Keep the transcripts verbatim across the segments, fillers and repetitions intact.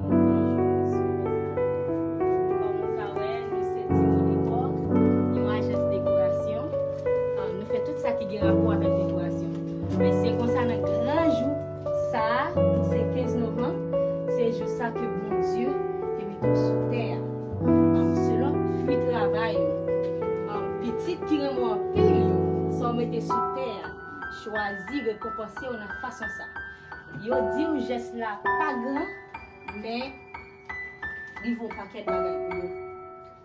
Bonjou, mesye, medam. Kòm nou ka wè, nou se Timo Dekò, yon ajans dekorasyon. Ah, nou fè tout sa ki gen rapò avèk dekorasyon. Men se konsa, nan gran jou sa a, se kenz novanm, se jou sa ke Bondye te mete w sou tè a. Ah, selon fwi travay ou, ah, pitit ki renmen w anpil yo, sa w mete sou tè a, chwazi rekonpanse w nan fason sa. Yo di w jès la pa gran, men li vo pakèt bagay pou yo.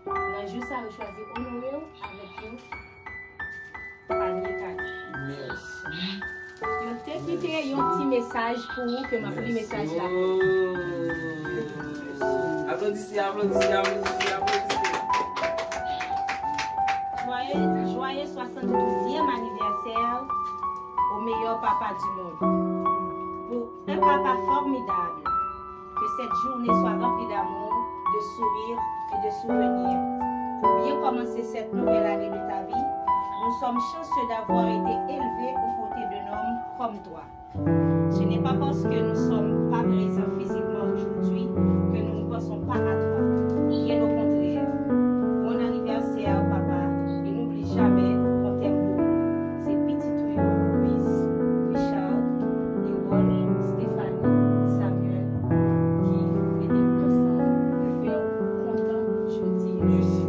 Nan jou sa, yo chwazi onore w avèk yon panye kado. Mèsi. Yo te kite yon ti mesaj pou ou ke m ap li mesaj la. Aplodisè, aplodisè, aplodisè, aplodisè. Joyeux, joyeux soixante-douzième anniversaire au meilleur papa du monde. Pour un papa formidable, que cette journée soit remplie d'amour, de sourires et de souvenirs. Pour bien commencer cette nouvelle année de ta vie, nous sommes chanceux d'avoir été élevés aux côtés d'un homme comme toi. Ce n'est pas parce que nous sommes pas présents physiquement aujourd'hui que nous ne pensons pas à toi. Bien au contraire. Bon anniversaire, papa, et n'oublie jamais qu'on t'aime beaucoup. Se pitit ou yo, Louise, Richard, Erol, Stéphanie, Samuel, ki mete nou ansanm pou fè w kontan jodi a. Mèsi.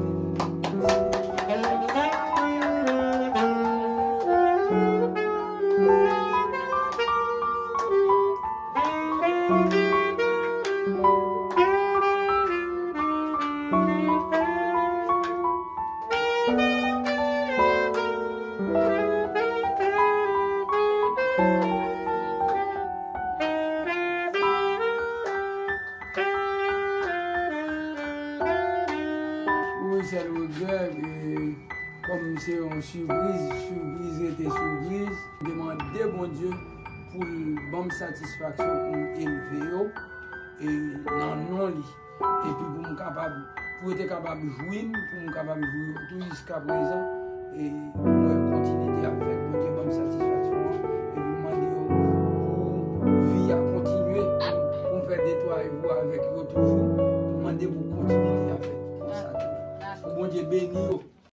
Wi, sèl regrè, e, kòm se yon sipriz, sipriz rete sipriz. M te mande Bondye pou l ban m satisfaksyon pou m elve yo, e, nan non li. Epi pou m kapab, pou yo te kapab jwi m, pou m kapab jwi yo tou jiska prezan. E m wè kontinite ap fèt, Bondye ban m satisfaksyon an. Epi m mande yo pou vi a kontinye, pou m fè de twa jou avèk yo toujou. M mande pou kontinite ap fèt konsa tou. Pou Bondye beni yo.